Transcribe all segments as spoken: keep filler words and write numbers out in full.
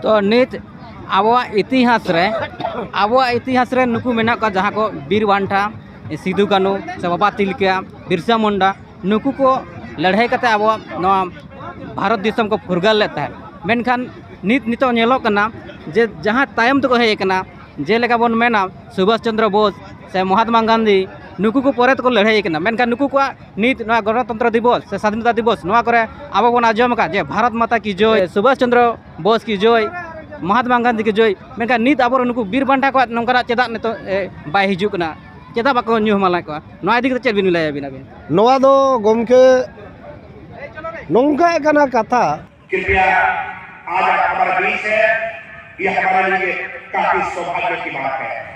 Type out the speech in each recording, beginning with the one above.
ᱛᱚ ᱱᱤᱛ ᱟᱵᱚᱣᱟᱜ ᱤᱛᱤᱦᱟᱥ ᱨᱮ, ᱟᱵᱚᱣᱟᱜ ᱤᱛᱤᱦᱟᱥ ᱨᱮ ᱱᱩᱠᱩ ᱢᱮᱱᱟᱜ ᱠᱚᱣᱟ, ᱡᱟᱦᱟᱸ ᱠᱚ ᱵᱤᱨ ᱵᱟᱱᱴᱟ, ᱥᱤᱫᱩ ᱠᱟᱹᱱᱩ ᱥᱮ ᱵᱟᱵᱟ ᱛᱤᱞᱠᱟᱹ, ᱵᱤᱨᱥᱟ ᱢᱩᱱᱰᱟ, ᱱᱩᱠᱩ ᱠᱚ ᱞᱟᱹᱲᱦᱟᱹᱭ ᱠᱟᱛᱮ ᱟᱵᱚᱣᱟᱜ ᱱᱚᱣᱟ ᱵᱷᱟᱨᱚᱛ ᱫᱤᱥᱚᱢ ᱠᱚ ᱯᱷᱩᱨᱜᱟᱹᱞ ᱞᱮᱫ ᱛᱟᱦᱮᱸᱫ᱾ ᱢᱮᱱᱠᱷᱟᱱ ᱱᱤᱛ, ᱱᱤᱛᱚᱜ ᱧᱮᱞᱚᱜ ᱠᱟᱱᱟ ᱡᱮ ᱡᱟᱦᱟᱸ ᱛᱟᱭᱚᱢ ᱛᱮᱠᱚ ᱦᱮᱡ ᱟᱠᱟᱱᱟ, ᱡᱮᱞᱮᱠᱟ ᱵᱚᱱ ᱢᱮᱱᱟ ᱥᱩᱵᱷᱟᱥ ᱪᱚᱱᱫᱨᱚ ᱵᱳᱥ ᱥᱮ ᱢᱚᱦᱟᱛᱢᱟ ᱜᱟᱱᱫᱷᱤ, ᱱᱩᱠᱩ ᱠᱚ ᱯᱚᱨᱮ ᱛᱮᱠᱚ ᱞᱟᱹᱲᱦᱟᱹᱭ ᱠᱟᱱᱟ᱾ ᱢᱮᱱᱠᱷᱟᱱ ᱱᱩᱠᱩ ᱠᱚᱣᱟᱜ ᱱᱤᱛ ᱱᱚᱣᱟ ᱜᱚᱱᱚᱛᱚᱱᱛᱨᱚ ᱫᱤᱵᱚᱥ ᱥᱮ ᱥᱟᱫᱷᱤᱱᱚᱛᱟ ᱫᱤᱵᱚᱥ, ᱱᱚᱣᱟ ᱠᱚᱨᱮ ᱟᱵᱚ ᱵᱚᱱ ᱟᱸᱡᱚᱢ ᱟᱠᱟᱫ ᱡᱮ ᱵᱷᱟᱨᱚᱛ ᱢᱟᱛᱟ ᱠᱤ ᱡᱚᱭ, ᱥᱩᱵᱷᱟᱥ ᱪᱚᱱᱫᱨᱚ ᱵᱳᱥ ᱠᱤ ᱡᱚᱭ, ᱢᱚᱦᱟᱛᱢᱟ ᱜᱟᱱᱫᱷᱤ ᱠᱤ ᱡᱚᱭ᱾ ᱢᱮᱱᱠᱷᱟᱱ ᱱᱤᱛ ᱟᱵᱚᱨᱮᱱ ᱱᱩᱠᱩ ᱵᱤᱨ ᱵᱟᱱᱴᱟ ᱠᱚᱣᱟᱜ ᱱᱚᱝᱠᱟᱱᱟᱜ ᱪᱮᱫᱟᱜ ᱱᱤᱛᱚᱜ, ᱮ, ᱵᱟᱭ ᱦᱤᱡᱩᱜ ᱠᱟᱱᱟ? ᱪᱮᱫᱟᱜ ᱵᱟᱠᱚ ᱧᱩᱢ ᱦᱟᱞᱟᱝ ᱠᱚᱣᱟ? ᱱᱚᱣᱟ ᱤᱫᱤ ᱠᱟᱛᱮ ᱪᱮᱫ ᱵᱤᱱ ᱞᱟᱹᱭᱟ ᱟᱹᱵᱤᱱ, ᱟᱹᱵᱤᱱ? ᱱᱚᱣᱟ ᱫᱚ ᱜᱚᱢᱠᱮ ᱱᱚᱝᱠᱟ ᱠᱟᱱᱟ ᱠᱟᱛᱷᱟ, कृपया, आज आप हमारे बीच हैं, यह हमारे लिए काफी सौभाग्य की बात है।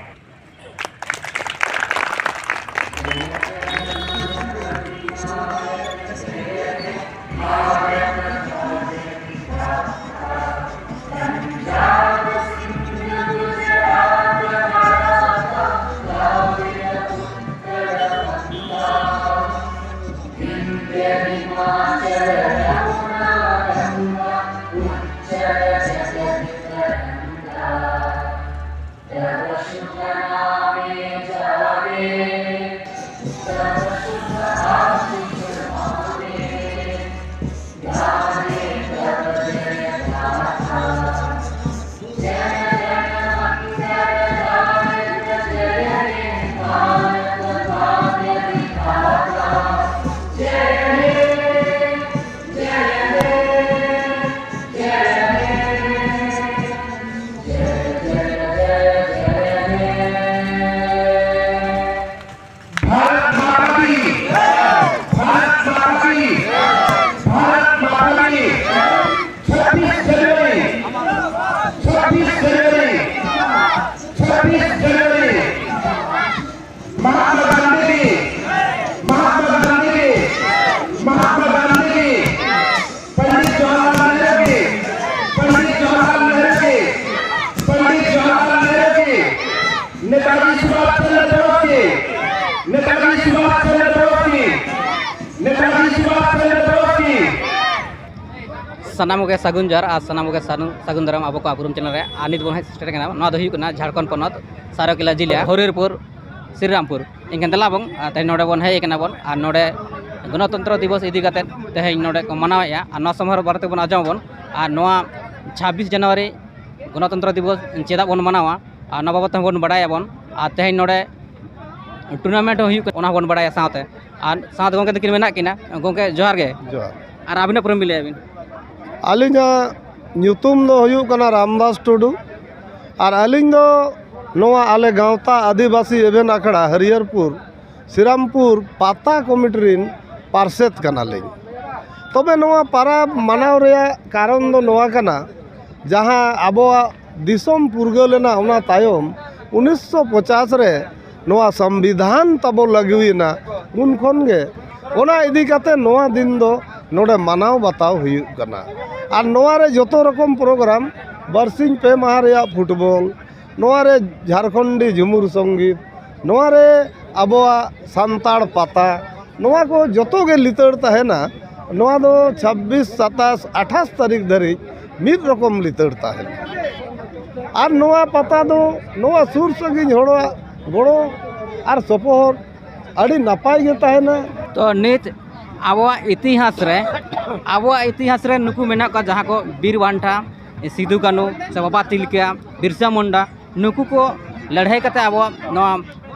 ᱥᱟᱱᱟᱢ ᱠᱚᱜᱮ ᱥᱟᱹᱜᱩᱱ ᱡᱚᱦᱟᱨ ᱟᱨ ᱥᱟᱱᱟᱢ ᱠᱚᱜᱮ ᱥᱟᱹᱜᱩᱱ ᱥᱟᱹᱜᱩᱱ ᱫᱟᱨᱟᱢ ᱟᱵᱚ ᱠᱚ ᱩᱯᱨᱩᱢ ᱪᱮᱱᱮᱞ ᱨᱮ᱾ ᱟᱨ ᱱᱤᱛ ᱵᱚᱱ ᱦᱮᱡ ᱥᱮᱴᱮᱨ ᱠᱟᱱᱟ, ᱱᱚᱣᱟ ᱫᱚ ᱦᱩᱭᱩᱜ ᱠᱟᱱᱟ ᱡᱷᱟᱲᱠᱷᱚᱸᱰ ᱯᱚᱱᱚᱛ ᱥᱟᱨᱚᱠᱮᱞᱟ ᱡᱤᱞᱟ ᱦᱚᱨᱤᱨᱯᱩᱨ ᱥᱨᱤᱨᱟᱢᱯᱩᱨ᱾ ᱮᱱᱠᱷᱟᱱ ᱫᱮᱞᱟ ᱵᱚᱱ, ᱟᱨ ᱛᱮᱦᱮᱧ ᱱᱚᱰᱮ ᱵᱚᱱ ᱦᱮᱡ ᱟᱠᱟᱱᱟ ᱵᱚᱱ ᱟᱨ ᱱᱚᱰᱮ ᱜᱚᱱᱚᱛᱚᱱᱛᱨᱚ ᱫᱤᱵᱚᱥ ᱤᱫᱤ ᱠᱟᱛᱮᱫ ᱛᱮᱦᱮᱧ ᱱᱚᱰᱮ ᱠᱚ ᱢᱟᱱᱟᱣᱮᱫᱼᱟ᱾ ᱟᱨ ᱱᱚᱣᱟ ᱥᱚᱢᱚᱭ ᱵᱟᱨᱮ ᱛᱮᱵᱚᱱ ᱟᱸᱡᱚᱢ ᱟᱵᱚᱱ ᱟᱨ ᱱᱚᱣᱟ ᱪᱷᱟᱵᱵᱤᱥ ᱡᱟᱱᱩᱣᱟᱨᱤ ᱜᱚᱱᱚᱛᱚᱱᱛᱨᱚ ᱫᱤᱵᱚᱥ ᱪᱮᱫᱟᱜ ᱵᱚᱱ ᱢᱟᱱᱟᱣᱟ ᱟᱨ ᱚᱱᱟ ᱵᱟᱵᱚᱫ ᱛᱮᱦᱚᱸ ᱵᱚᱱ ᱵᱟᱲᱟᱭᱟᱵᱚᱱ᱾ ᱟᱨ ᱛᱮᱦᱮᱧ ᱱᱚᱰᱮ ᱴᱩᱨᱱᱟᱢᱮᱱᱴ ᱦᱚᱸ ᱦᱩᱭᱩᱜ ᱠᱟᱱᱟ, ᱚᱱᱟ ᱦᱚᱸᱵᱚᱱ ᱵᱟᱲᱟᱭᱟ ᱥᱟᱶᱛᱮ᱾ ᱟᱨ ᱥᱟᱶᱛᱮ ᱜᱚᱢᱠᱮ ᱛᱟᱹᱠᱤᱱ ᱢᱮᱱᱟᱜ ᱠᱤᱱᱟ᱾ ᱜᱚᱢᱠᱮ ᱡᱚᱦᱟᱨ ᱜᱮ᱾ ᱡᱚᱦᱟᱨ᱾ ᱟᱨ ᱟᱹᱵᱤᱱᱟᱜ ᱯᱩᱨᱟᱹᱢ ᱵᱤᱱ ᱞᱟᱹᱭᱟ ᱵᱤᱱ? ᱟᱹᱞᱤᱧᱟᱜ ᱧᱩᱛᱩᱢ ᱫᱚ ᱦᱩᱭᱩᱜ ᱠᱟᱱᱟ ᱨᱟᱢᱫᱟᱥ ᱴᱩᱰᱩ᱾ ᱟᱨ ᱟᱹᱞᱤᱧ ᱫᱚ ᱱᱚᱣᱟ ᱟᱞᱮ ᱜᱟᱶᱛᱟ ᱟᱹᱫᱤᱵᱟᱹᱥᱤ ᱮᱵᱷᱮᱱ ᱟᱠᱷᱲᱟ ᱦᱟᱹᱨᱭᱟᱹᱨᱯᱩᱨ ᱥᱨᱤᱨᱟᱢᱯᱩᱨ ᱯᱟᱛᱟ ᱠᱚᱢᱤᱴᱤ ᱨᱤᱱ ᱯᱟᱨᱥᱮᱛ ᱠᱟᱱᱟᱞᱤᱧ᱾ ᱛᱚᱵᱮ ᱱᱚᱣᱟ ᱯᱟᱨᱟᱵᱽ ᱢᱟᱱᱟᱣ ᱨᱮᱭᱟᱜ ᱠᱟᱨᱚᱱ ᱫᱚ ᱱᱚᱣᱟ ᱠᱟᱱᱟ, ᱡᱟᱦᱟᱸ ᱟᱵᱚᱣᱟᱜ ᱫᱤᱥᱚᱢ ᱯᱷᱩᱨᱜᱟᱹᱞ ᱮᱱᱟ, ᱚᱱᱟ ᱛᱟᱭᱚᱢ ᱩᱱᱤᱥᱥᱚ ᱯᱚᱪᱟᱥ ᱨᱮ ᱱᱚᱣᱟ ᱥᱚᱝᱵᱤᱫᱷᱟᱱ ᱛᱟᱵᱚ ᱞᱟᱹᱜᱩᱭᱮᱱᱟ, ᱩᱱ ᱠᱷᱚᱱ ᱜᱮ ᱚᱱᱟ ᱤᱫᱤ ᱠᱟᱛᱮ ᱱᱚᱣᱟ ᱫᱤᱱ ᱫᱚ ᱱᱚᱰᱮ ᱢᱟᱱᱟᱣ ᱵᱟᱛᱟᱣ ᱦᱩᱭᱩᱜ ᱠᱟᱱᱟ᱾ ᱟᱨ ᱱᱚᱣᱟ ᱨᱮ ᱡᱚᱛᱚ ᱨᱚᱠᱚᱢ ᱯᱨᱳᱜᱨᱟᱢ, ᱵᱟᱨᱥᱤᱧ ᱯᱮ ᱢᱟᱦᱟ ᱨᱮᱭᱟᱜ ᱯᱷᱩᱴᱵᱚᱞ, ᱱᱚᱣᱟ ᱨᱮ ᱡᱷᱟᱲᱠᱷᱚᱸᱰᱤ ᱡᱷᱩᱢᱩᱨ ᱥᱚᱝᱜᱤᱛ, ᱱᱚᱣᱟ ᱨᱮ ᱟᱵᱚᱣᱟᱜ ᱥᱟᱱᱛᱟᱲ ᱯᱟᱛᱟ, ᱱᱚᱣᱟ ᱠᱚ ᱡᱚᱛᱚ ᱜᱮ ᱞᱤᱛᱟᱹᱲ ᱛᱟᱦᱮᱱᱟ᱾ ᱱᱚᱣᱟ ᱫᱚ ᱪᱷᱟᱵᱵᱤᱥ, ᱥᱟᱛᱟᱥ, ᱟᱴᱷᱟᱥ ᱛᱟᱹᱨᱤᱠᱷ ᱫᱷᱟᱹᱨᱤᱡ ᱢᱤᱫ ᱨᱚᱠᱚᱢ ᱞᱤᱛᱟᱹᱲ ᱛᱟᱦᱮᱱᱟ᱾ ᱟᱨ ᱱᱚᱣᱟ ᱯᱟᱛᱟ ᱫᱚ ᱱᱚᱣᱟ ᱥᱩᱨ ᱥᱟᱺᱜᱤᱧ ᱦᱚᱲᱟᱜ ᱜᱚᱲᱚ ᱟᱨ ᱥᱚᱯᱚᱦᱚᱫ ᱟᱹᱰᱤ ᱱᱟᱯᱟᱭ ᱜᱮ ᱛᱟᱦᱮᱱᱟ᱾ ᱛᱚ ᱱᱤᱛ ᱟᱵᱚᱣᱟᱜ ᱤᱛᱤᱦᱟᱥ ᱨᱮ, ᱟᱵᱚᱣᱟᱜ ᱤᱛᱤᱦᱟᱥ ᱨᱮ ᱱᱩᱠᱩ ᱢᱮᱱᱟᱜ ᱠᱚᱣᱟ, ᱡᱟᱦᱟᱸ ᱠᱚ ᱵᱤᱨ ᱵᱟᱱᱴᱟ, ᱥᱤᱫᱩ ᱠᱟᱹᱱᱩ ᱥᱮ ᱵᱟᱵᱟ ᱛᱤᱞᱠᱟᱹ, ᱵᱤᱨᱥᱟ ᱢᱩᱱᱰᱟ, ᱱᱩᱠᱩ ᱠᱚ ᱞᱟᱹᱲᱦᱟᱹᱭ ᱠᱟᱛᱮ ᱟᱵᱚᱣᱟᱜ ᱱᱚᱣᱟ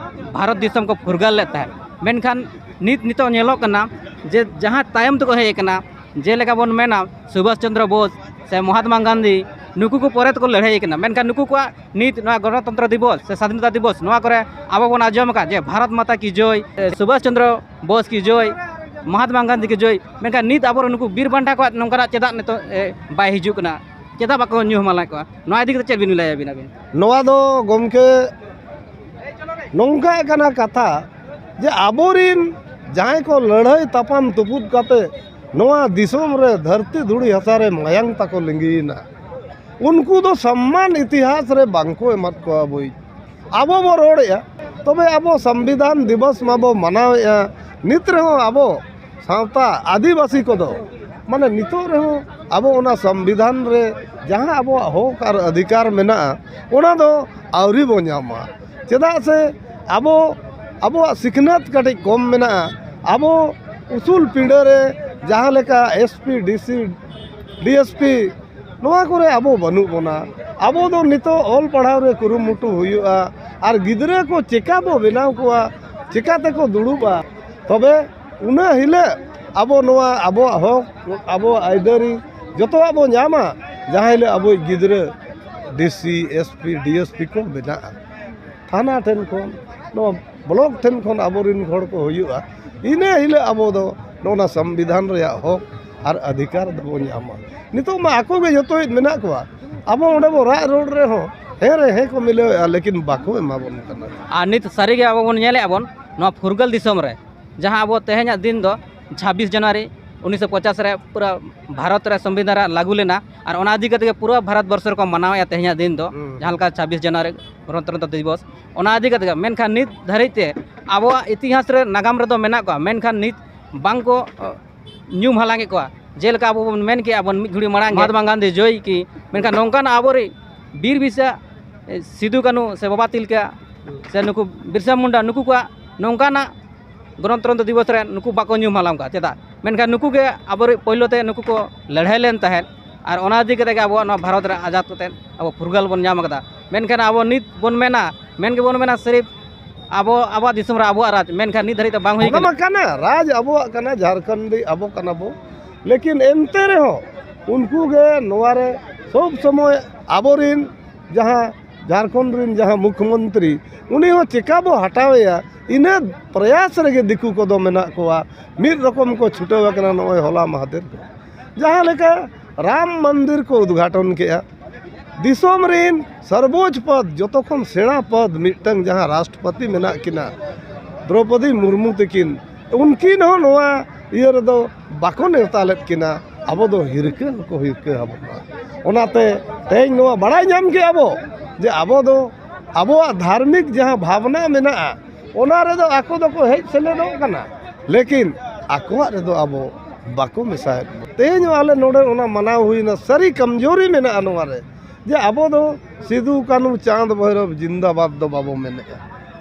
ᱵᱷᱟᱨᱚᱛ ᱫᱤᱥᱚᱢ ᱠᱚ ᱯᱷᱩᱨᱜᱟᱹᱞ ᱞᱮᱫ ᱛᱟᱦᱮᱸᱫ᱾ ᱢᱮᱱᱠᱷᱟᱱ ᱱᱤᱛ ᱱᱤᱛᱚᱜ ᱧᱮᱞᱚᱜ ᱠᱟᱱᱟ ᱡᱮ ᱡᱟᱦᱟᱸ ᱛᱟᱭᱚᱢ ᱛᱮᱠᱚ ᱦᱮᱡ ᱟᱠᱟᱱᱟ, ᱡᱮᱞᱮᱠᱟ ᱵᱚᱱ ᱢᱮᱱᱟ ᱥᱩᱵᱷᱟᱥ ᱪᱚᱱᱫᱨᱚ ᱵᱳᱥ ᱥᱮ ᱢᱚᱦᱟᱛᱢᱟ ᱜᱟᱱᱫᱷᱤ, ᱱᱩᱠᱩ ᱠᱚ ᱯᱚᱨᱮ ᱛᱮᱠᱚ ᱞᱟᱹᱲᱦᱟᱹᱭ ᱠᱟᱱᱟ, ᱢᱮᱱᱠᱷᱟᱱ ᱱᱩᱠᱩ ᱠᱚᱣᱟᱜ ᱱᱤᱛ ᱱᱚᱣᱟ ᱜᱚᱱᱚᱛᱚᱱᱛᱨᱚ ᱫᱤᱵᱚᱥ ᱥᱮ ᱥᱟᱫᱷᱤᱱᱚᱛᱟ ᱫᱤᱵᱚᱥ, ᱱᱚᱣᱟ ᱠᱚᱨᱮ ᱟᱵᱚ ᱵᱚᱱ ᱟᱸᱡᱚᱢ ᱟᱠᱟᱫ ᱡᱮ ᱵᱷᱟᱨᱚᱛ ᱢᱟᱛᱟ ᱠᱤ ᱡᱚᱭ, ᱥᱩᱵᱷᱟᱥ ᱪᱚᱱᱫᱨᱚ ᱵᱳᱥ ᱠᱤ ᱡᱚᱭ, ᱢᱚᱦᱟᱛᱢᱟ ᱜᱟᱱᱫᱷᱤ ᱠᱤ ᱡᱚᱭ, ᱢᱮᱱᱠᱷᱟᱱ ᱱᱤᱛ ᱟᱵᱚᱨᱮᱱ ᱱᱩᱠᱩ ᱵᱤᱨ ᱵᱟᱱᱴᱟ ᱠᱚᱣᱟᱜ ᱱᱚᱝᱠᱟᱱᱟᱜ ᱪᱮᱫᱟᱜ ᱱᱤᱛᱚᱜ, ᱮ, ᱵᱟᱭ ᱦᱤᱡᱩᱜ ᱠᱟᱱᱟ? ᱪᱮᱫᱟᱜ ᱵᱟᱠᱚ ᱧᱩᱢ ᱦᱟᱞᱟᱝ ᱠᱚᱣᱟ? ᱱᱚᱣᱟ ᱤᱫᱤ ᱠᱟᱛᱮ ᱪᱮᱫ ᱵᱤᱱ ᱞᱟᱹᱭᱟ ᱵᱤᱱ ᱟᱹᱵᱤᱱ? ᱱᱚᱣᱟ ᱫᱚ ᱜᱚᱢᱠᱮ ᱱᱚᱝᱠᱟ ᱠᱟᱱᱟ ᱠᱟᱛᱷᱟ, ᱡᱮ ᱟᱵᱚᱨᱤᱱ ᱡᱟᱦᱟᱸᱭ ᱠᱚ ᱞᱟᱹᱲᱦᱟᱹᱭ ᱛᱟᱯᱟᱢ ᱛᱩᱯᱩᱫ ᱠᱟᱛᱮ ᱱᱚᱣᱟ ᱫᱤᱥᱚᱢ ᱨᱮ ᱫᱷᱟᱹᱨᱛᱤ ᱫᱷᱩᱲᱤ ᱦᱟᱥᱟ ᱨᱮ ᱢᱟᱭᱟᱝ ᱛᱟᱠᱚ ᱞᱤᱸᱜᱤᱭᱮᱱᱟ, ᱩᱱᱠᱩ ᱫᱚ ᱥᱚᱢᱢᱟᱱ ᱤᱛᱤᱦᱟᱥ ᱨᱮ ᱵᱟᱝᱠᱚ ᱮᱢᱟᱫ ᱠᱚᱣᱟ ᱵᱳᱭ᱾ ᱟᱵᱚ ᱵᱚ ᱨᱚᱲᱮᱫᱼᱟ, ᱛᱚᱵᱮ ᱟᱵᱚ ᱥᱚᱝᱵᱤᱫᱷᱟᱱ ᱫᱤᱵᱚᱥ ᱢᱟᱵᱚ ᱢᱟᱱᱟᱣᱮᱫᱼᱟ, ᱱᱤᱛ ᱨᱮᱦᱚᱸ ᱟᱵᱚ ᱥᱟᱶᱛᱟ ᱟᱹᱫᱤᱵᱟᱹᱥᱤ ᱠᱚᱫᱚ ᱢᱟᱱᱮ ᱱᱤᱛᱚᱜ ᱨᱮᱦᱚᱸ ᱟᱵᱚ ᱚᱱᱟ ᱥᱚᱝᱵᱤᱫᱷᱟᱱ ᱨᱮ ᱡᱟᱦᱟᱸ ᱟᱵᱚᱣᱟᱜ ᱦᱚᱠ ᱟᱨ ᱚᱫᱷᱤᱠᱟᱨ ᱢᱮᱱᱟᱜᱼᱟ, ᱚᱱᱟ ᱫᱚ ᱟᱹᱣᱨᱤ ᱵᱚ ᱧᱟᱢᱟ᱾ ᱪᱮᱫᱟᱜ ᱥᱮ ᱟᱵᱚ, ᱟᱵᱚᱣᱟᱜ ᱥᱤᱠᱷᱱᱟᱹᱛ ᱠᱟᱹᱴᱤᱡ ᱠᱚᱢ ᱢᱮᱱᱟᱜᱼᱟ᱾ ᱟᱵᱚ ᱩᱥᱩᱞ ᱯᱤᱸᱰᱟᱹ ᱨᱮ ᱡᱟᱦᱟᱸ ᱞᱮᱠᱟ S P, D C, D S P, ᱱᱚᱣᱟ ᱠᱚᱨᱮ ᱟᱵᱚ ᱵᱟᱹᱱᱩᱜ ᱵᱚᱱᱟ᱾ ᱟᱵᱚ ᱫᱚ ᱱᱤᱛᱚᱜ ᱚᱞ ᱯᱟᱲᱦᱟᱣ ᱨᱮ ᱠᱩᱨᱩᱢᱩᱴᱩ ᱦᱩᱭᱩᱜᱼᱟ, ᱟᱨ ᱜᱤᱫᱽᱨᱟᱹ ᱠᱚ ᱪᱮᱠᱟ ᱵᱚ ᱵᱮᱱᱟᱣ ᱠᱚᱣᱟ, ᱪᱮᱠᱟ ᱛᱮᱠᱚ ᱫᱩᱲᱩᱵᱼᱟ, ᱛᱚᱵᱮ ᱩᱱᱟᱹᱜ ᱦᱤᱞᱟᱹᱜ ᱟᱵᱚ ᱱᱚᱣᱟ ᱟᱵᱚᱣᱟᱜ ᱦᱚᱠ, ᱟᱵᱚᱣᱟᱜ ᱟᱹᱭᱫᱟᱹᱨᱤ ᱡᱚᱛᱚᱣᱟᱜ ᱵᱚ ᱧᱟᱢᱟ, ᱡᱟᱦᱟᱸ ᱦᱤᱞᱟᱹᱜ ᱟᱵᱚᱭᱤᱡ ᱜᱤᱫᱽᱨᱟᱹ D C, S P, D S P ᱠᱚ ᱵᱮᱱᱟᱜᱼᱟ᱾ ᱛᱷᱟᱱᱟ ᱴᱷᱮᱱ ᱠᱷᱚᱱ, ᱱᱚᱣᱟ ᱵᱞᱚᱠ ᱴᱷᱮᱱ ᱠᱷᱚᱱ ᱟᱵᱚᱨᱮᱱ ᱦᱚᱲ ᱠᱚ ᱦᱩᱭᱩᱜᱼᱟ, ᱤᱱᱟᱹ ᱦᱤᱞᱟᱹᱜ ᱟᱵᱚ ᱫᱚ ᱱᱚᱜᱼᱚ ᱱᱟ ᱥᱚᱝᱵᱤᱫᱷᱟᱱ ᱨᱮᱭᱟᱜ ᱦᱚᱠ ᱟᱨ ᱚᱫᱷᱤᱠᱟᱨ ᱫᱚᱵᱚ ᱧᱟᱢᱟ᱾ ᱱᱤᱛᱚᱜ ᱢᱟ ᱟᱠᱚ ᱜᱮ ᱡᱚᱛᱚᱭᱤᱡ ᱢᱮᱱᱟᱜ ᱠᱚᱣᱟ᱾ ᱟᱵᱚ ᱚᱸᱰᱮ ᱵᱚ ᱨᱟᱜ ᱨᱚᱲ ᱨᱮᱦᱚᱸ ᱦᱮᱸ ᱨᱮ ᱦᱮᱸ ᱠᱚ ᱢᱤᱞᱟᱹᱣᱮᱫᱼᱟ, ᱞᱮᱠᱤᱱ ᱵᱟᱠᱚ ᱮᱢᱟ ᱵᱚᱱ ᱠᱟᱱᱟ᱾ ᱟᱨ ᱱᱤᱛ ᱥᱟᱹᱨᱤᱜᱮ ᱟᱵᱚ ᱵᱚᱱ ᱧᱮᱞᱮᱫᱼᱟ ᱵᱚᱱ, ᱱᱚᱣᱟ ᱯᱷᱩᱨᱜᱟᱹᱞ ᱫᱤᱥᱚᱢ ᱨᱮ ᱡᱟᱦᱟᱸ ᱟᱵᱚ ᱛᱮᱦᱮᱧᱟᱜ ᱫᱤᱱ ᱫᱚ ᱪᱷᱟᱵᱵᱤᱥ ᱡᱟᱱᱩᱣᱟᱨᱤ ᱩᱱᱤᱥᱥᱚ ᱯᱚᱪᱟᱥ ᱨᱮ ᱯᱩᱨᱟᱹ ᱵᱷᱟᱨᱚᱛ ᱨᱮ ᱥᱚᱝᱵᱤᱫᱷᱟᱱ ᱨᱮ ᱞᱟᱹᱜᱩ ᱞᱮᱱᱟ, ᱟᱨ ᱚᱱᱟ ᱤᱫᱤ ᱠᱟᱛᱮ ᱜᱮ ᱯᱩᱨᱟᱹ ᱵᱷᱟᱨᱚᱛ ᱵᱚᱨᱥᱚ ᱨᱮᱠᱚ ᱢᱟᱱᱟᱣᱮᱫᱼᱟ ᱛᱮᱦᱮᱧᱟᱜ ᱫᱤᱱ ᱫᱚ, ᱦᱩᱸ᱾ ᱡᱟᱦᱟᱸ ᱞᱮᱠᱟ ᱪᱷᱟᱵᱵᱤᱥ ᱡᱟᱱᱩᱣᱟᱨᱤ ᱜᱚᱱᱚᱛᱚᱱᱛᱨᱚ ᱫᱤᱵᱚᱥ, ᱚᱱᱟ ᱤᱫᱤ ᱠᱟᱛᱮ ᱜᱮ᱾ ᱢᱮᱱᱠᱷᱟᱱ ᱱᱤᱛ ᱫᱷᱟᱹᱨᱤᱡ ᱛᱮ ᱟᱵᱚᱣᱟᱜ ᱤᱛᱤᱦᱟᱥ ᱨᱮ, ᱱᱟᱜᱟᱢ ᱨᱮᱫᱚ ᱢᱮᱱᱟᱜ ᱠᱚᱣᱟ, ᱢᱮᱱᱠᱷᱟᱱ ᱱᱤᱛ ᱵᱟᱝ ᱠᱚ, ᱚ, ᱧᱩᱢ ᱦᱟᱞᱟᱝᱮᱫ ᱠᱚᱣᱟ᱾ ᱡᱮᱞᱮᱠᱟ ᱟᱵᱚ ᱵᱚᱱ ᱢᱮᱱ ᱠᱮᱜᱼᱟ ᱵᱚᱱ ᱢᱤᱫ ᱜᱷᱩᱲᱤ ᱢᱟᱲᱟᱝ ᱜᱮ, ᱢᱚᱦᱟᱛᱢᱟ ᱜᱟᱱᱫᱷᱤ ᱡᱚᱭ ᱠᱤ, ᱢᱮᱱᱠᱷᱟᱱ ᱱᱚᱝᱠᱟᱱ ᱟᱵᱚᱨᱮᱱ ᱵᱤᱨ ᱵᱤᱨᱥᱟ, ᱮ, ᱥᱤᱫᱩ ᱠᱟᱹᱱᱩ ᱥᱮ ᱵᱟᱵᱟ ᱛᱤᱞᱠᱟᱹ ᱥᱮ ᱱᱩᱠᱩ ᱵᱤᱨᱥᱟ ᱢᱩᱱᱰᱟ, ᱱᱩᱠᱩ ᱠᱚᱣᱟᱜ ᱱᱚᱝᱠᱟᱱᱟᱜ ᱜᱚᱱᱚᱛᱚᱱᱛᱨᱚ ᱫᱤᱵᱚᱥ ᱨᱮ ᱱᱩᱠᱩ ᱵᱟᱠᱚ ᱧᱩᱢ ᱦᱟᱞᱟᱝ ᱠᱚᱣᱟ᱾ ᱪᱮᱫᱟᱜ? ᱢᱮᱱᱠᱷᱟᱱ ᱱᱩᱠᱩ ᱜᱮ ᱟᱵᱚᱨᱮᱱ ᱯᱳᱭᱞᱳ ᱛᱮ ᱱᱩᱠᱩ ᱠᱚ ᱞᱟᱹᱲᱦᱟᱹᱭ ᱞᱮᱱ ᱛᱟᱦᱮᱸᱫ, ᱟᱨ ᱚᱱᱟ ᱤᱫᱤ ᱠᱟᱛᱮ ᱜᱮ ᱟᱵᱚᱣᱟᱜ ᱱᱚᱣᱟ ᱵᱷᱟᱨᱚᱛ ᱨᱮ ᱟᱡᱟᱫ ᱠᱟᱛᱮᱫ ᱟᱵᱚ ᱯᱷᱩᱨᱜᱟᱹᱞ ᱵᱚᱱ ᱧᱟᱢ ᱟᱠᱟᱫᱟ᱾ ᱢᱮᱱᱠᱷᱟᱱ ᱟᱵᱚ ᱱᱤᱛ ᱵᱚᱱ ᱢᱮᱱᱟ, ᱢᱮᱱ ᱜᱮᱵᱚᱱ ᱢᱮᱱᱟ ᱥᱤᱨᱤᱯ ᱟᱵᱚ, ᱟᱵᱚᱣᱟᱜ ᱫᱤᱥᱚᱢ ᱨᱮ ᱟᱵᱚᱣᱟᱜ ᱨᱟᱡᱽ, ᱢᱮᱱᱠᱷᱟᱱ ᱱᱤᱛ ᱫᱷᱟᱹᱨᱤᱡ ᱛᱮ ᱵᱟᱝ ᱦᱩᱭ ᱚᱱᱟ ᱠᱟᱱᱟ᱾ ᱢᱟ ᱠᱟᱱᱟ, ᱨᱟᱡᱽ ᱟᱵᱚᱣᱟᱜ ᱠᱟᱱᱟ, ᱡᱷᱟᱲᱠᱷᱚᱸᱰᱤ ᱟᱵᱚ ᱠᱟᱱᱟ ᱵᱚ, ᱞᱮᱠᱤᱱ ᱮᱱᱛᱮ ᱨᱮᱦᱚᱸ ᱩᱱᱠᱩ ᱜᱮ ᱱᱚᱣᱟ ᱨᱮ ᱥᱚᱵ ᱥᱚᱢᱚᱭ ᱟᱵᱚᱨᱤᱱ ᱡᱟᱦᱟᱸ ᱡᱷᱟᱲᱠᱷᱚᱸᱰ ᱨᱤᱱ ᱡᱟᱦᱟᱸ ᱢᱩᱠᱷᱭᱚᱢᱚᱱᱛᱨᱤ, ᱩᱱᱤ ᱦᱚᱸ ᱪᱮᱠᱟ ᱵᱚ ᱦᱟᱴᱟᱣᱮᱭᱟ, ᱤᱱᱟᱹ ᱯᱨᱚᱭᱟᱥ ᱨᱮᱜᱮ ᱫᱤᱠᱩ ᱠᱚᱫᱚ ᱢᱮᱱᱟᱜ ᱠᱚᱣᱟ᱾ ᱢᱤᱫ ᱨᱚᱠᱚᱢ ᱠᱚ ᱪᱷᱩᱴᱟᱹᱣ ᱟᱠᱟᱱᱟ ᱱᱚᱜᱼᱚᱭ ᱦᱚᱞᱟ ᱢᱟᱦᱫᱮᱨ ᱫᱚ᱾ ᱡᱟᱦᱟᱸ ᱞᱮᱠᱟ ᱨᱟᱢ ᱢᱚᱱᱫᱤᱨ ᱠᱚ ᱩᱫᱽᱜᱷᱟᱴᱚᱱ ᱠᱮᱜᱼᱟ, ᱫᱤᱥᱚᱢ ᱨᱤᱱ ᱥᱚᱨᱵᱳᱪ ᱯᱚᱫᱽ, ᱡᱚᱛᱚ ᱠᱷᱚᱱ ᱥᱮᱬᱟ ᱯᱚᱫᱽ ᱢᱤᱫᱴᱟᱝ ᱡᱟᱦᱟᱸ ᱨᱟᱥᱴᱨᱚᱯᱚᱛᱤ ᱢᱮᱱᱟᱜ ᱠᱤᱱᱟ, ᱫᱨᱚᱯᱚᱫᱤ ᱢᱩᱨᱢᱩ ᱛᱟᱹᱠᱤᱱ, ᱩᱱᱠᱤᱱ ᱦᱚᱸ ᱱᱚᱣᱟ ᱤᱭᱟᱹ ᱨᱮᱫᱚ ᱵᱟᱠᱚ ᱱᱮᱣᱛᱟ ᱞᱮᱫ ᱠᱤᱱᱟ᱾ ᱟᱵᱚ ᱫᱚ ᱦᱤᱨᱠᱟᱹ ᱦᱚᱸᱠᱚ ᱦᱤᱨᱠᱟᱹ ᱟᱵᱚᱱᱟ᱾ ᱚᱱᱟᱛᱮ ᱛᱮᱦᱮᱧ ᱱᱚᱣᱟ ᱵᱟᱲᱟᱭ ᱧᱟᱢ ᱠᱮᱜᱼᱟ ᱵᱚ ᱡᱮ ᱟᱵᱚ ᱫᱚ ᱟᱵᱚᱣᱟᱜ ᱫᱷᱟᱨᱢᱤᱠ ᱡᱟᱦᱟᱸ ᱵᱷᱟᱵᱽᱱᱟ ᱢᱮᱱᱟᱜᱼᱟ, ᱚᱱᱟ ᱨᱮᱫᱚ ᱟᱠᱚ ᱫᱚᱠᱚ ᱦᱮᱡ ᱥᱮᱞᱮᱫᱚᱜ ᱠᱟᱱᱟ, ᱞᱮᱠᱤᱱ ᱟᱠᱚᱣᱟᱜ ᱨᱮᱫᱚ ᱟᱵᱚ ᱵᱟᱠᱚ ᱢᱮᱥᱟᱭᱮᱫ ᱵᱚᱱᱟ᱾ ᱛᱮᱦᱮᱧ ᱦᱚᱸ ᱟᱞᱮ ᱱᱚᱰᱮ ᱚᱱᱟ ᱢᱟᱱᱟᱣ ᱦᱩᱭᱱᱟ, ᱥᱟᱹᱨᱤ ᱠᱟᱢᱡᱳᱨᱤ ᱢᱮᱱᱟᱜᱼᱟ ᱱᱚᱣᱟ ᱨᱮ, ᱡᱮ ᱟᱵᱚ ᱫᱚ ᱥᱤᱫᱩ ᱠᱟᱹᱱᱦᱩ ᱪᱟᱸᱫᱽ ᱵᱷᱳᱭᱨᱳᱵ ᱡᱤᱱᱫᱟᱵᱟᱫ ᱫᱚ ᱵᱟᱵᱚ ᱢᱮᱱᱮᱫᱼᱟ,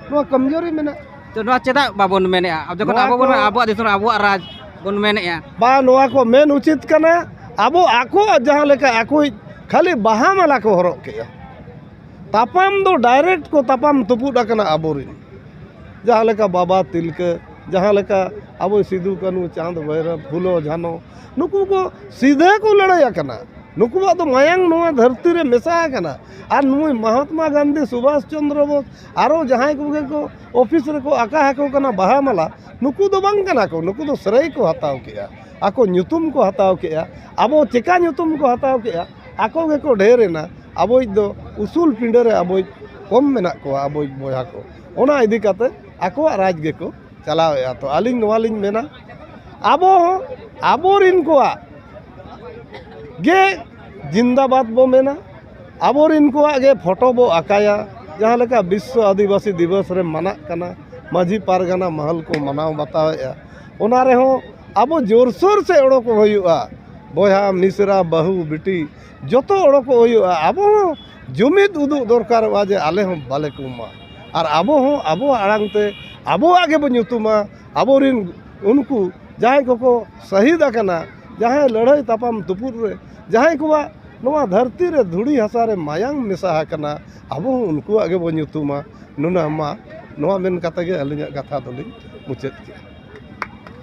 ᱱᱚᱣᱟ ᱠᱟᱢᱡᱳᱨᱤ ᱢᱮᱱᱟᱜᱼᱟ᱾ ᱛᱚ ᱱᱚᱣᱟ ᱪᱮᱫᱟᱜ ᱵᱟᱵᱚᱱ ᱢᱮᱱᱮᱫᱼᱟ? ᱡᱚᱠᱷᱚᱱ ᱱᱚᱣᱟ ᱟᱵᱚ ᱵᱚᱱ ᱠᱚ- ᱢᱮᱱᱟ ᱟᱵᱚᱣᱟᱜ ᱫᱤᱥᱚᱢ ᱨᱮ ᱟᱵᱚᱣᱟᱜ ᱨᱟᱡᱽ ᱵᱚᱱ ᱢᱮᱱᱮᱫᱼᱟ᱾ ᱵᱟ, ᱱᱚᱣᱟ ᱠᱚ ᱢᱮᱱ ᱩᱪᱤᱛ ᱠᱟᱱᱟ᱾ ᱟᱵᱚ ᱟᱠᱚᱣᱟᱜ ᱡᱟᱦᱟᱸ ᱞᱮᱠᱟ ᱟᱠᱚᱭᱤᱡ ᱠᱷᱟᱹᱞᱤ ᱵᱟᱦᱟ ᱢᱟᱞᱟ ᱠᱚ ᱦᱚᱨᱚᱜ ᱠᱮᱜᱼᱟ, ᱛᱟᱯᱟᱢ ᱫᱚ ᱰᱟᱭᱨᱮᱠᱴ ᱠᱚ ᱛᱟᱯᱟᱢ ᱛᱩᱯᱩᱫ ᱟᱠᱟᱱᱟ ᱟᱵᱚᱨᱮᱱ, ᱡᱟᱦᱟᱸ ᱞᱮᱠᱟ ᱵᱟᱵᱟ ᱛᱤᱞᱠᱟᱹ, ᱡᱟᱦᱟᱸ ᱞᱮᱠᱟ ᱟᱵᱚ ᱥᱤᱫᱩ ᱠᱟᱹᱱᱦᱩ ᱪᱟᱸᱫᱽ ᱵᱷᱳᱭᱨᱳᱵ ᱯᱷᱩᱞᱳ ᱡᱷᱟᱱᱚ, ᱱᱩᱠᱩ ᱠᱚ ᱥᱤᱫᱷᱟᱹ ᱠᱚ ᱞᱟᱹᱲᱦᱟᱹᱭ ᱟᱠᱟᱱᱟ᱾ ᱱᱩᱠᱩᱣᱟᱜ ᱫᱚ ᱢᱟᱭᱟᱝ ᱱᱚᱣᱟ ᱫᱷᱟᱹᱨᱛᱤ ᱨᱮ ᱢᱮᱥᱟ ᱟᱠᱟᱱᱟ᱾ ᱟᱨ ᱱᱩᱭ ᱢᱚᱦᱟᱛᱢᱟ ᱜᱟᱱᱫᱷᱤ, ᱥᱩᱵᱷᱟᱥ ᱪᱚᱱᱫᱨᱚ ᱵᱳᱥ, ᱟᱨᱚ ᱡᱟᱦᱟᱸᱭ ᱠᱚᱜᱮ ᱠᱚ ᱚᱯᱷᱤᱥ ᱨᱮᱠᱚ ᱟᱠᱟ ᱟᱠᱚ ᱠᱟᱱᱟ ᱵᱟᱦᱟ ᱢᱟᱞᱟ, ᱱᱩᱠᱩ ᱫᱚ ᱵᱟᱝ ᱠᱟᱱᱟ ᱠᱚ, ᱱᱩᱠᱩ ᱫᱚ ᱥᱨᱮᱭ ᱠᱚ ᱦᱟᱛᱟᱣ ᱠᱮᱜᱼᱟ, ᱟᱠᱚ ᱧᱩᱛᱩᱢ ᱠᱚ ᱦᱟᱛᱟᱣ ᱠᱮᱜᱼᱟ᱾ ᱟᱵᱚ ᱪᱮᱠᱟ ᱧᱩᱛᱩᱢ ᱠᱚ ᱦᱟᱛᱟᱣ ᱠᱮᱜᱼᱟ? ᱟᱠᱚ ᱜᱮᱠᱚ ᱰᱷᱮᱨ ᱮᱱᱟ, ᱟᱵᱚᱭᱤᱡ ᱫᱚ ᱩᱥᱩᱞ ᱯᱤᱸᱰᱟᱹ ᱨᱮ ᱟᱵᱚᱭᱤᱡ ᱠᱚᱢ ᱢᱮᱱᱟᱜ ᱠᱚᱣᱟ, ᱟᱵᱚᱭᱤᱡ ᱵᱚᱭᱦᱟ ᱠᱚ᱾ ᱚᱱᱟ ᱤᱫᱤ ᱠᱟᱛᱮ ᱟᱠᱚᱣᱟᱜ ᱨᱟᱡᱽ ᱜᱮᱠᱚ ᱪᱟᱞᱟᱣᱮᱫᱼᱟ᱾ ᱛᱚ ᱟᱹᱞᱤᱧ ᱱᱚᱣᱟ ᱞᱤᱧ ᱢᱮᱱᱟ, ᱟᱵᱚ ᱦᱚᱸ ᱟᱵᱚᱨᱤᱱ ᱠᱚᱣᱟᱜ ᱜᱮ ᱡᱤᱱᱫᱟᱵᱟᱫ ᱵᱚ ᱢᱮᱱᱟ, ᱟᱵᱚᱨᱤᱱ ᱠᱚᱣᱟᱜ ᱜᱮ ᱯᱷᱳᱴᱳ ᱵᱚ ᱟᱠᱟᱭᱟ᱾ ᱡᱟᱦᱟᱸ ᱞᱮᱠᱟ ᱵᱤᱥᱥᱚ ᱟᱹᱫᱤᱵᱟᱹᱥᱤ ᱫᱤᱵᱚᱥ ᱨᱮ ᱢᱟᱱᱟᱜ ᱠᱟᱱᱟ, ᱢᱟᱹᱡᱷᱤ ᱯᱟᱨᱜᱟᱱᱟ ᱢᱟᱦᱟᱞ ᱠᱚ ᱢᱟᱱᱟᱣ ᱵᱟᱛᱟᱣᱮᱫᱼᱟ, ᱚᱱᱟ ᱨᱮᱦᱚᱸ ᱟᱵᱚ ᱡᱳᱨᱥᱳᱨ ᱥᱮ ᱚᱰᱚᱠᱚᱜ ᱦᱩᱭᱩᱜᱼᱟ᱾ ᱵᱚᱭᱦᱟ, ᱢᱤᱥᱨᱟ, ᱵᱟᱹᱦᱩ, ᱵᱤᱴᱤ, ᱡᱚᱛᱚ ᱚᱰᱚᱠᱚᱜ ᱦᱩᱭᱩᱜᱼᱟ᱾ ᱟᱵᱚ ᱦᱚᱸ ᱡᱩᱢᱤᱫ ᱩᱫᱩᱜ ᱫᱚᱨᱠᱟᱨᱚᱜᱼᱟ ᱡᱮ ᱟᱞᱮ ᱦᱚᱸ ᱵᱟᱞᱮ ᱠᱚᱢᱟ, ᱟᱨ ᱟᱵᱚ ᱦᱚᱸ ᱟᱵᱚᱣᱟᱜ ᱟᱲᱟᱝ ᱛᱮ ᱟᱵᱚᱣᱟᱜ ᱜᱮᱵᱚ ᱧᱩᱛᱩᱢᱟ᱾ ᱟᱵᱚᱨᱤᱱ ᱩᱱᱠᱩ ᱡᱟᱦᱟᱸᱭ ᱠᱚᱠᱚ ᱥᱟᱹᱦᱤᱫ ᱟᱠᱟᱱᱟ, ᱡᱟᱦᱟᱸᱭ ᱞᱟᱹᱲᱦᱟᱹᱭ ᱛᱟᱯᱟᱢ ᱛᱩᱯᱩᱫ ᱨᱮ, ᱡᱟᱦᱟᱸᱭ ᱠᱚᱣᱟᱜ ᱱᱚᱣᱟ ᱫᱷᱟᱹᱨᱛᱤ ᱨᱮ ᱫᱷᱩᱲᱤ ᱦᱟᱥᱟ ᱨᱮ ᱢᱟᱭᱟᱝ ᱢᱮᱥᱟ ᱟᱠᱟᱱᱟ, ᱟᱵᱚ ᱦᱚᱸ ᱩᱱᱠᱩᱣᱟᱜ ᱜᱮᱵᱚ ᱧᱩᱛᱩᱢᱟ᱾ ᱱᱩᱱᱟᱹᱜ ᱢᱟ, ᱱᱚᱣᱟ ᱢᱮᱱ ᱠᱟᱛᱮ ᱜᱮ ᱟᱹᱞᱤᱧᱟᱜ ᱠᱟᱛᱷᱟ ᱫᱚᱞᱤᱧ ᱢᱩᱪᱟᱹᱫ ᱠᱮᱫᱼᱟ᱾